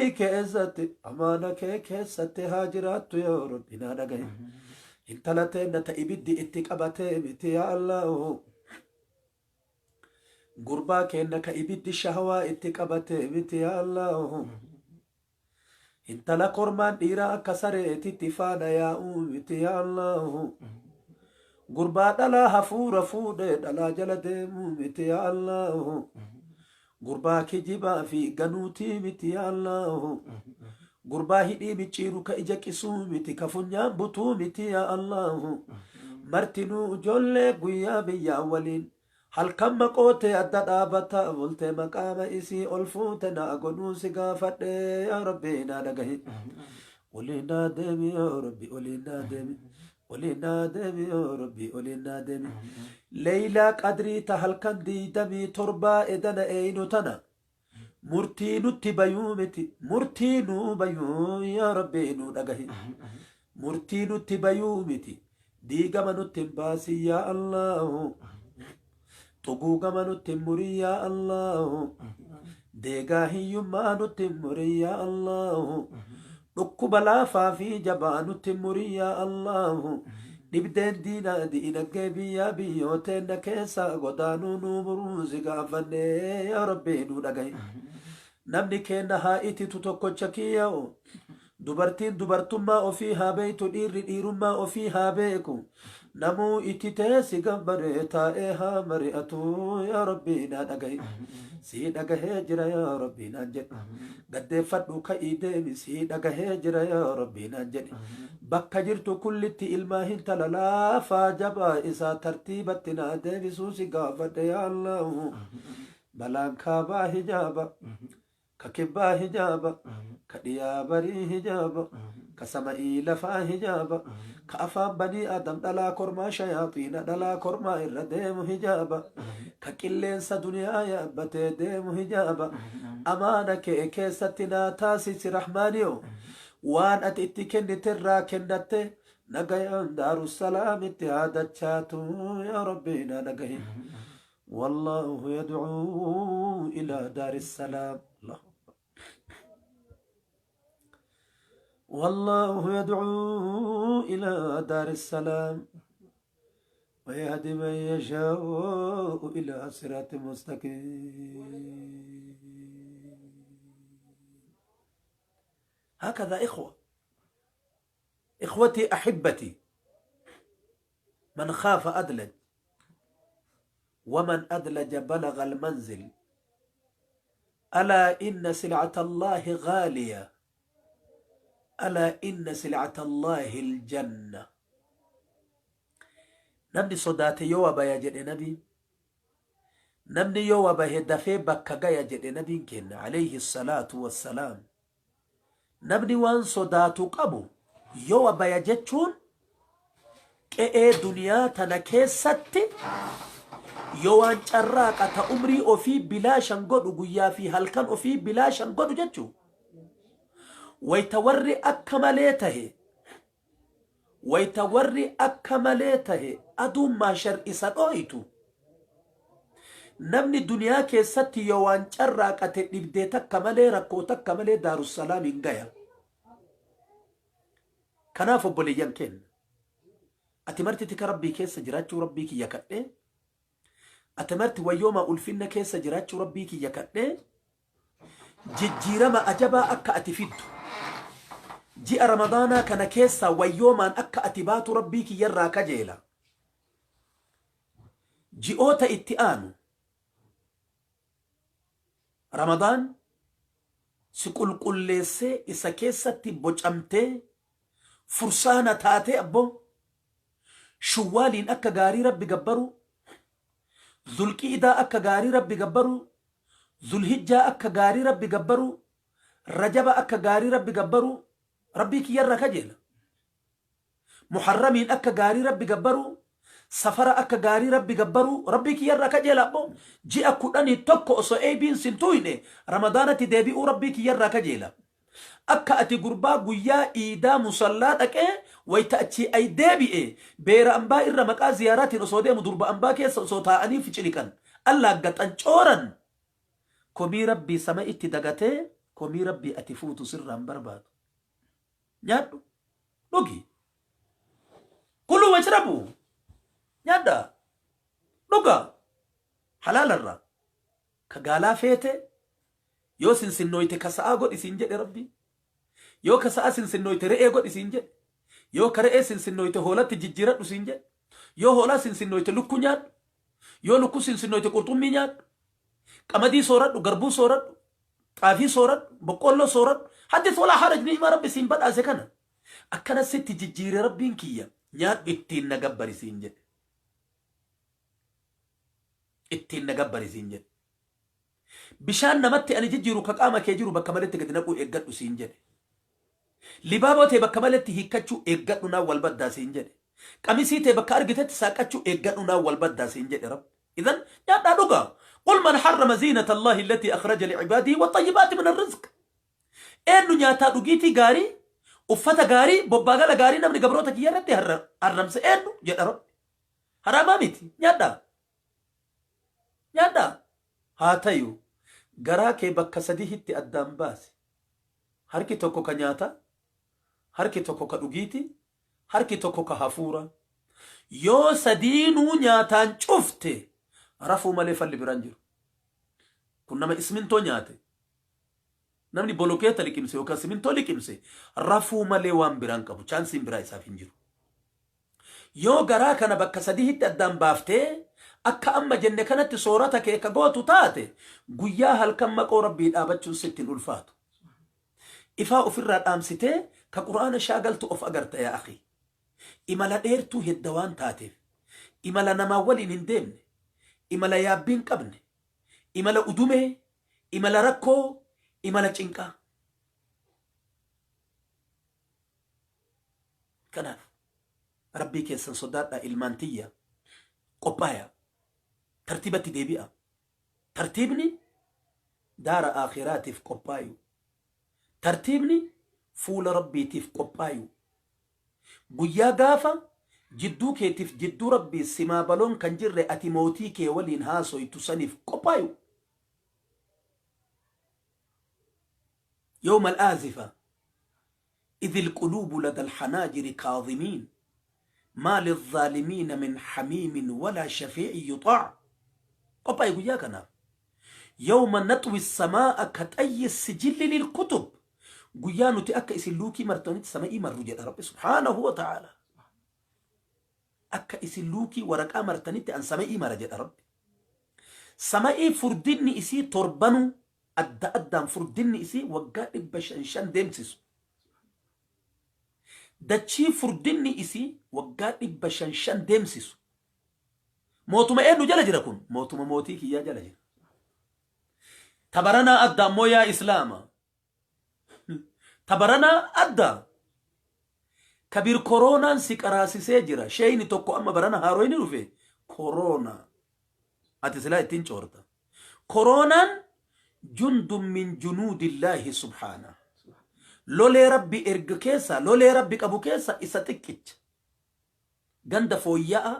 Rabbii keessatti amaana kee keessatti haa jiraattu yaa Rabbi naa dhagahi. Intala teenna ta ibiddi itti qabatee miti yaa Allaahu. Gurbaa keenna ka ibiddi shahawaa itti qabatee miti yaa Allaahu. Intala kormaan dhiiraa akka sareetitti faana yaa'uu miti yaa Allaahu. Gurbaa dhalaa hafuura fuudhee dhalaa jala deemuu miti yaa Allaahu. Gurbaa kijibaa fi ganuutii miti yaa Allaahu. Gurbaa hidhii micciiru ka ija qisuu miti ka funyaan butuu miti yaa Allaahu. Martinuu ijoollee guyyaa biyyaa waliin Halkan maqootee adda dhaabata bultee maqaama isii ol fuute naa godhuu si gaafadhe yaa rabbi naa dhagahi. Olii naa deemi yaa rabbi olii naa deemi. Olii naa deemi yaa rabbi olii naa deemi. Leeylaa qadrii ta halkan 27 edana eeynu tana. Murtii nutti bayuu miti murtii nuu bayuu yaa rabbi nuu dhagahi. Murtii nutti bayuu miti diigama nutti hin baasin yaa Allahu. Xuguugama nutti hin murin yaa Allahu. Deegaa hiyyummaa nutti hin murin yaa Allahu. Dhukkuba laafaa fi jabaa nutti hin murin yaa Allahu. Dhibdeen diinaa diinaggee biyyaa biyyoo teenna keessaa godaanuu nuu muruu si gaafanne yaa Rabbi nuu dhagahi. Namni keenna haa ititu tokkocha kiyya'u. Dubartiin dubartummaa ofii haa beektu dhiirri dhiirummaa ofii haa beeku. Namuu ititee si gabbaree taa'ee haa mari'atu yaa Rabbi naa dhagahi. Sii dhagahee jira yaa Rabbi naan jedhi. Gaddeeffadhu ka'ii deemi sii dhagahee jira yaa Rabbi naan jedhi. Bakka jirtu kullitti ilmaa hintala laafaa jabaa isaa tartiibatti naa deebisuu si gaafadhe yaa Allahu. Balaan kaabaa hijaaba. Ka kibbaa hijaaba, ka dhiyaa barii hijaaba, ka sama'ii lafaa hijaaba, ka afaan banii aadam dhalaa kormaa shayaaxiina dhalaa kormaa irra deemu hijaaba, ka qilleensa duniyaa yaabbatee deemu hijaaba. Amaana kee keessatti naa taasisi rahmaaniyo. Waan ati itti kenniterraa kennatte nagayaan daarussalaamitti haa dachaatu yaa rabbii naa nagahi. والله يدعو إلى دار السلام الله أكبر والله يدعو إلى دار السلام ويهدي من يشاء إلى صراط مستقيم. هكذا إخوة، إخوتي أحبتي، من خاف أدلج ومن أدلج بلغ المنزل. ألا إن سلعة الله غالية، ألا إن سلعة الله الجنة. Namni sodaate yoo baya jedhe nabiin. Namni yoo bahe dafee bakka gaya jedhe nabiin kenna alayhi salaatu wassalaam. Namni waan sodaatu qabu yoo baya jechuun qe'ee duniyaa tana keessatti yoo waan carraaqa ta umrii ofii bilaashan godhu guyyaa fi halkan ofii bilaashan godhu jechuu. Wayta warri akka malee tahe, wayta warri akka malee tahe aduun maashar isa dhooytu. Namni duniyaa keessatti yoo waan carraaqate dhibdee takka malee rakkoo takka malee daarussalaam hin gaya. Kanaaf obboleeyyan keenya, ati marti tika rabbii keessa jiraachuu rabbii kiyya kadhee, ati marti wayyoomaa ulfinna keessa jiraachuu rabbii kiyya kadhee, jijjiirama ajabaa akka ati fiddu ji'a ramadaanaa kana keessaa wayyoomaan akka ati baatu rabbii kiyyarraa kajeela. Ji'oota itti aanu Ramadaan si qulqulleessee isa keessatti bocamtee fursaana taatee abboo Shuwwaaliin akka gaarii Rabbi gabbaruu, Zulqi'idaa akka gaarii Rabbi gabbaruu, Zulhijjaa akka gaarii Rabbi gabbaruu, Rajaba akka gaarii Rabbi gabbaruu, Rabbii kiyyarraa kajeela. Muharramiin akka gaarii Rabbi gabbaruu, Safara akka gaarii Rabbi gabbaruu, Rabbii kiyyarraa kajeela abboo. Ji'a 11 osoo eeybiin sin tuuyne Ramadaanatti deebi'uu Rabbii kiyyarraa kajeela. Akka ati gurbaa guyyaa iidaa musallaa dhaqee wayta achii ay deebi'e beera ambaa irra maqaa ziyaaraatiin osoo deemu durba ambaa keessa osoo taa'anii ficiliqan allaaggaxan cooran komii Rabbii sama'itti dagatee. Komii Rabbii ati fuutu sirraa hin barbaadu. Nyaadhu. Dhugi. Kuluu washrabu. Nyaadhaa. Dhugaa. Halaalarraa. Ka gaalaa feete yoo sinsinnooyte ka sa'aa godhi siin jedhe Rabbi. Yoo ka sa'aa sinsinnooyte re'ee godhi siin jedhe. Yoo ka re'ee sinsinnooyte hoolatti jijjiiradhu siin jedhe. Yoo hoolaa sinsinnooyte lukkuu nyaadhu. Yoo lukkuu sinsinnooyte qurxummii nyaadhu. Qamadii sooradhu, garbuu sooradhu, xaafii sooradhu, boqqoolloo sooradhu. Haddis walaa haraj ni'maa Rabbi siin badhaase kana. Akkana sitti jijjiire Rabbiin kiyya nyaadhu ittiin na gabbari siin jedhe. Ittiin na gabbari siin jedhe. Bishaan namatti ani jijjiiru ka qaama kee jiru bakka maletti gadi naquu eeggadhu siin jedhe. Libaaboo tee bakka maletti hiikkachuu eeggadhu naan wal baddaa siin jedhe. Qamisii tee bakka argitetti saaqachuu eeggadhu naan wal baddaa siin jedhe Rabbi. Idan nyaadhaa dhugaa. Qul man harrama ziinata Allahi allatii akhraja li'ibaadihi waxxayyibaati min arrizq. Eennu nyaataa dhugiitii gaarii, uffata gaarii, bobbaagala gaarii namni gabroota kiyya irratti harramse eennu jedha Rabbi. Haraamaa miti nyaadhaa. Nyaadhaa. Haa tayu garaa kee bakka sadihitti addaan baasi. Harki tokko ka nyaataa, harki tokko ka dhugiitii, harki tokko ka hafuuraa. Yoo sadiinuu nyaataan cufte rafuu malee falli biraan jiru. Kun nama ismintoo nyaate. Namni bolokeeta liqimse yookaan simintoo liqimse rafuu malee waan biraan qabu. Chaansiin biraa isaaf hin jiru. Yoo garaa kana bakka sadihitti addaan baaftee akka amma jenne kanatti soorata kee ka gootu taate guyyaa halkan maqoo Rabbii dhaabachuun sitti hin ulfaatu. Ifaa ofirraa dhaamsitee ka Qur'aana shaagaltu of agarta yaa akhi. Imala dheertuu hedda waan taateef imala namaa waliin hin deemne, imala yaabbii hin qabne, imala udumee, imala rakkoo, imala cinqaa. Kanaaf Rabbii keessan sodaadhaa ilmaan tiyya qophaaya tartiibatti deebi'a. Tartiibni daara aakhiraatiif qophaayu. Tartiibni fuula Rabbiitiif qophaayu. Guyyaa gaafa jidduu keetiif jidduu Rabbii simaa baloon kan jirre ati mootii kee waliin haasoytu saniif qophaayu. Yawma al-aazifa إذ القلوب لدى الحناجر كاظمين ما للظالمين من حميم ولا شفيع يطاع قطع guyyaa kanaaf يوم نطوي السماء كطي السجل للكتب guyyaa nuti akka isin luukii martanitti sama'ii marru jedha Rabbi subhaanahu wa ta'ala akka isin luukii waraqaa martanitti an sama'ii mara jedha Rabbi sama'ii furdinni isii torbanuu adda addaan furdinni isii waggaa 500 shan deemsisu. Dachii furdinni isii waggaa 500 shan deemsisu. Mootuma eenyu jala jira kun? Mootuma mootii kiyyaa jala jira. Tabaranaa adda ammoo yaa Islaama. Tabaranaa adda. Kabir koroonaan si qaraasisee jira. Sheeyni tokko amma barana haaroyni dhufe. Koroonaa. Ati silaa ittiin coorta. Koroonaan jundun min junuudillaahi subhaana. Lolee Rabbi erga keessa, lolee Rabbi qabu keessa isa xiqqicha. Ganda fooyya'aa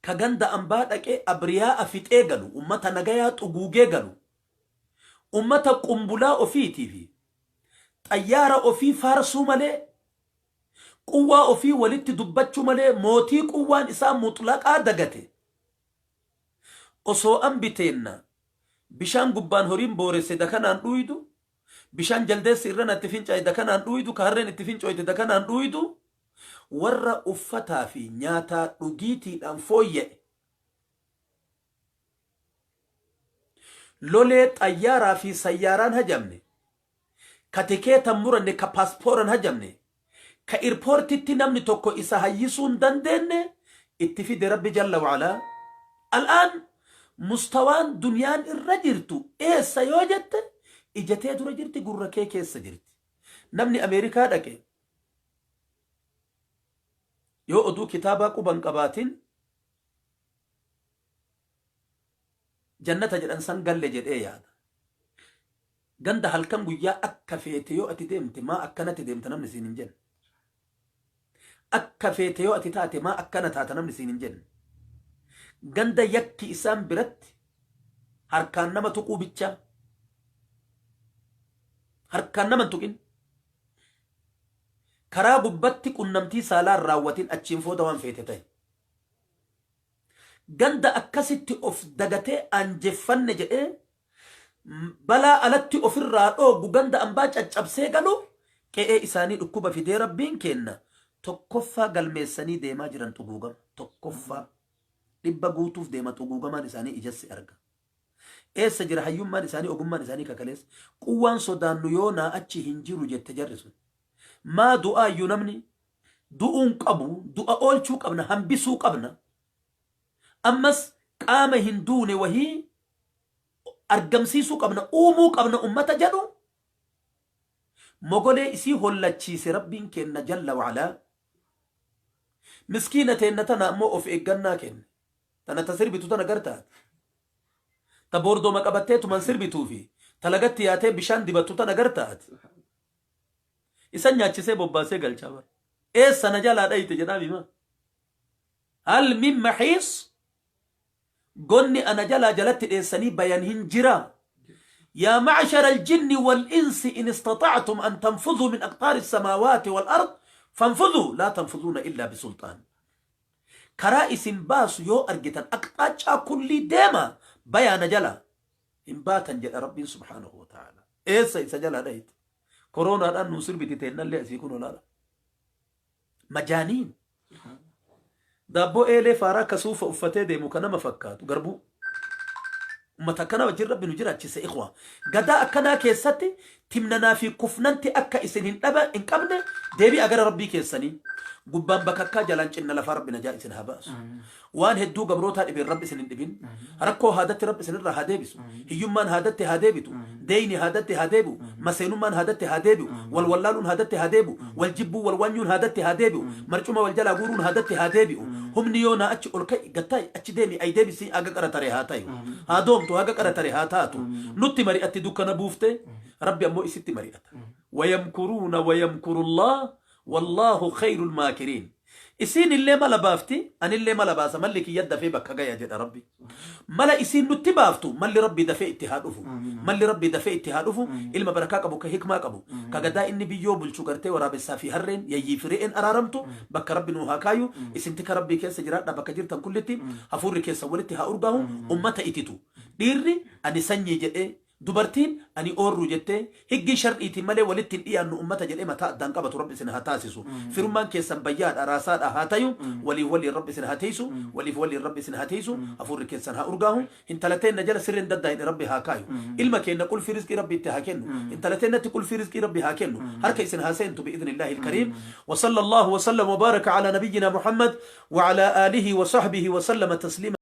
ka ganda ambaa dhaqee abriyaa'a fixee galu, ummata nagayaa xuguugee galu, ummata qumbulaa ofiitii fi xayyaara ofii faarsuu malee Quwwaa ofii walitti dubbachuu malee mootii quwwaan isaa muxlaqaa dagate. Osoo ambi teenna bishaan gubbaan horiin booresse dakanaan dhuuydu, bishaan jaldeessi irrana itti fincaa'e dakanaan dhuuydu, ka harreen itti fincooyte dakanaan dhuuydu, warra uffataa fi nyaataa dhugiitiidhaan fooyya'e lolee xayyaaraa fi sayyaaraan hajamne ka tikeeta hin muranne, ka paaspoora hin hajamne, ka irpoortitti namni tokko isa hayyisuu hin dandeenne itti fide Rabbi jalla wa'alaa. Al'aan mustawaan duniyaan irra jirtu eessa yoo jette ija tee dura jirti gurra kee keessa jirti. Namni Ameerikaa dhaqe yoo oduu kitaabaa quba hin qabaatin jannata jedhan san galle jedhee yaada. Ganda halkan guyyaa akka feete yoo ati deemte maa akkanatti deemta namni siin hin jenne. Akka feete yoo ati taate maa akkana taata namni siin hin jenne. Ganda yakki isaan biratti harkaan nama tuquu bichaa. Harkaan nama hin tuqin. Karaa gubbatti qunnamtii saalaa hin raawwatin achiin fooda waan feete ta'i. Ganda akkasitti of dagatee aanjeffanne jedhee balaa alatti ofirraa dhooggu ganda ambaa caccabsee galu qe'ee isaanii dhukkuba fidee rabbiin keenna tokkoffaa galmeessanii deemaa jiran xuguugama tokkoffaa dhibba guutuuf deema xuguugamaan isaanii ijassi arga. Eessa jira hayyummaan isaanii ogummaan isaanii kakaleessa quwwaan sodaannu yoo naa achi hin jiru jette jarri sun. Maa du'aayyuu namni du'uun qabu du'a oolchuu qabna hambisuu qabna ammas qaama hin duune wahii argamsiisuu qabna uumuu qabna ummata jedhu mogolee isii hollachiise rabbiin keenna jalla wa'alaa miskiina teenna tana ammoo of eeggannaa kenne tana ta sirbitu tana gartaati ta boordooma qabattee tuman sirbituu fi ta lagatti yaatee bishaan dibattu tana gartaati isan nyaachisee bobbaasee galchaa bara eessa na jalaa dhayite jedhaa mimaa hal min maxiis gonni ana jalaa jalatti dheessanii bayan hin jira يا معشر الجن والإنس إن استطعتم أن تنفذوا من أقطار السماوات والأرض فانفذوا لا تنفذون إلا بسلطان karaa isin baasu yoo argitan aqxaacaa kullii deema bayaana jala hin baatan jedha rabbiin subhaanahu wa ta'ala eessa isa jalaa dhayite koroonaadhaan nuu sirbiti teennallee asii kun olaala majaaniin daabboo eelee faaraa ka suufa uffatee deemu ka nama fakkaatu garbuu ummata akkanaa wajjin rabbi nu jiraachise ikhwa gadaa akkanaa keessatti timnanaa fi kufnanti akka isin hin dhaba hin qabne deebi'a gara rabbii keessanii gubbaan bakakkaa jalaan cinna lafaa rabbi najaa isin haa baasu waan hedduu gabrootaa dhibeen rabbi isin hin dhibin rakkoo haadatti rabbi isinirraa haa deebisu hiyyummaan haadatti haa deebitu deeyni haadatti haa deebi'u maseenummaan haadatti haa deebi'u wal wallaaluun haadatti haa deebi'u wal jibbuu wal waanyuun haadatti haa deebi'u marcuma wal jalaa guuruun haadatti haa deebi'u humni yoo naa achi ol ka'i gatta'i achi deemi ay deebisii haga qara tare haa tayu haa doomtu haga qara tare haa taatu nutti mari'atti dukkana buufte rabbi ammoo isitti mari'ata wayamkuruuna wayamkurullah wallaahu khayrul maakiriin isiin illee mala baafti anillee mala baasa malli kiyya dafee bakka gaya jedha rabbi mala isiin nutti baaftu malli rabbi dafee itti haa dhufu malli rabbi dafee itti haa dhufu ilma barakaa qabu ka hikmaa qabu ka gadaa inni biyyoo bulchu gartee waraabessaa fi harreen yayyii fi re'een araaramtu bakka rabbi nuu haa kaayu isin tika rabbii keessa jiraadha bakka jirtan kullitti hafuurri keessan walitti haa urgaahu ummata ititu dhiirri ani sanyii jedhee Dubartiin ani oorruu jettee higgii shar'iitiin malee walitti hin dhiyaannu ummata jedhee mataa addaan qabatu Rabbi isin haa taasisu. Firummaan keessan bayyaadha raasaadha haa tayu. Waliif waliin Rabbi isin haa teeysu. Waliif waliin Rabbi isin haa teeysu. Hafuurri keessan haa urgaahu. Intala teenna jala sirriin daddaayne Rabbi haa kaayu. Ilma keenna qulfii rizqii Rabbi itti haa kennu. Intala teennatti qulfii rizqii Rabbi haa kennu. Harka isin haa seentu bi'idhnillaahi alkariim. Wa sallallahu wa sallam wa baaraka ala nabiyyina Muhammad wa ala aalihi wa sahbihi wa sallama tasliima.